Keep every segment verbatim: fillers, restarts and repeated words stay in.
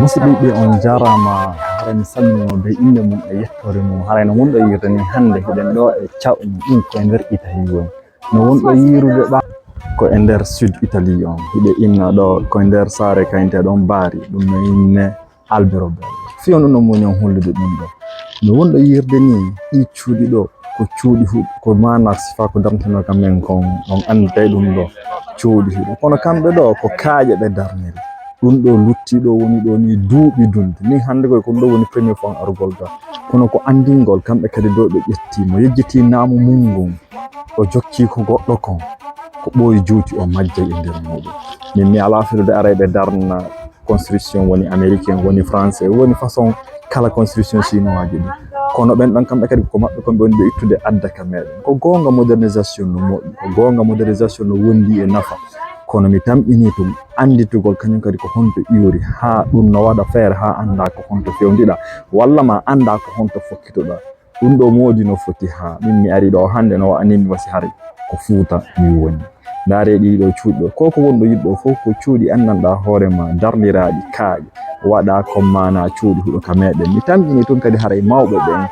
Musidɓe, on njaaraama. Haray mi salminiima bee innde mum e yettoore mum. Haray no wonɗon yi'irde ni, hannde hiɗen ɗo e Caw, ɗum ko e nder Italie woni. No wonɗon yi'irde ɓa, ko e nder sud Italie on. Hiɗen inna ɗo ko e nder saare kañum ɗon Bari, ɗum no inne Albero Bello. Fii on ɗum ɗon woni on hollude ɗum ɗo. No wonɗon yi'irde ni, ɗii cuuɗi ɗo, ko cuuɗi huɗo, ko maanaa sifaa ko darnetenoo ka men kon, on anndi tawi ɗum ɗo cuuɗi huɗo. Kono kamɓe ɗo, ko kaaƴe ɓe darniri. Ɗum ɗo lutti ɗo woni ɗo ni duuɓi dunde. Min hannde koy ko ɗum ɗo woni premier fois argol ga. Kono ko anndingol kamɓe kadi ɗo ɓe ƴetti mo, yejjiti naamu mum ngun. O jokki ko goɗɗo kon. Ko ɓooyi juuti o majjay e nder muɗum. Min mi alaa felude aray ɓe darna construction woni américain, woni français, woni façon kala construction chinois ji ɗin. Kono ɓen ɗon kamɓe kadi ko maɓɓe kon ɓe woni ɓe ittude adda ka meɗen. Ko goonga modernisation no moƴƴi, ko goonga modernisation no wondi e nafa. Kono mi tamƴini tun annditugol kañum kadi ko honto iwri, haa ɗum no waɗa feere haa anndaa ko honto fewndiɗaa, walla ma anndaa ko honto fokkitoɗaa. Ɗum ɗo moodi no foti haa min mi ari ɗo hannde no wa'ani mi wasi hari ko Fuuta mi woni. Ndaare ɗii ɗo cuuɗi ɗo, ko ko wonɗo yiɗɗo fof ko cuuɗi anndanɗaa hoore ma darniraaɗi kaaƴe, waɗa comme maanaa cuuɗi huɗo ka meɗen. Mi tamƴini tun kadi haray mawɓe ɓen,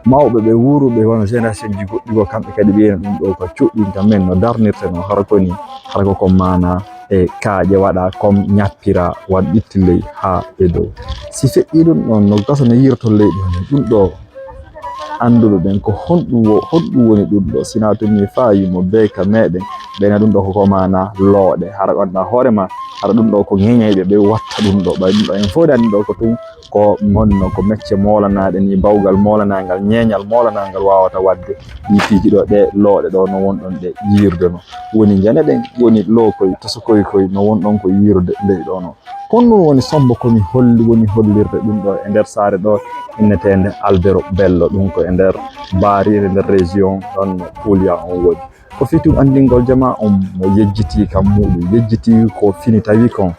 mawɓe ɓe wuuruɓe wano génération ji goɗɗi ko kamɓe kadi ɓeyna ɗum ɗo ko cuuɗi ka men no darnirte no hara ko ni, hara ko comme maanaa e kaaƴe waɗa comme ñappira waɗɗitti ley haa e dow. Si feƴƴi ɗum ɗon no gasa no yirto leydi hono ɗum ɗo. Annduɓe ɓen ko honɗum wo-, honɗum woni ɗum ɗo? Sinaa tun mi faayi mo bee ka meɗen, ɓeyna ɗum ɗo ko ko maanaa looɗe. Hara ko anndaa hoore ma, hara ɗum ɗo ko ŋeñayɓe ɓe watta ɗum ɗo. Ɓay ɗum ɗo en fof dani ɗo ko tun ko honno ko mecce moolanaaɗe ni, bawgal moolanangal, ñeeñal moolanangal waawata waɗde ɗii piiji ɗo, ɗe looɗe ɗo no wonɗon ɗe yiirde no. Woni njaneɗen, woni lookoy, tosokoy koy no wonɗon ko yiirude ley ɗo no. Kon ɗum woni sombo ko mi holli, woni hollirde ɗum ɗo e nder saare ɗo inneteende Albero Bello, ɗum ko e nder Bari, e nder région ɗon Puglia on woni. Ko fii tun anndingol jamaa on mo yejjiti kam muɗum, yejjiti ko fini tawi kon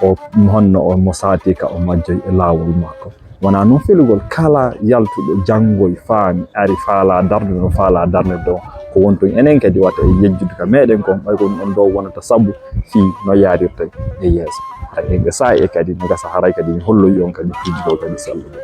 o honno o mo saati ka o majjoy e laawol makko. Wonaa non felugol kala yaltuɗo janngoy faami ari faalaa darnude no faalaa darnude ɗon. Ko won tun enen kadi wata e yejjude ka meɗen kon, ɓay ko ɗum ɗon ɗo wonata sabu fii no yaarirta e yeeso. Hay e ɓe saa'i kadi no gasa haray kadi mi holloyi on kadi piiji ɗo kadi sallude.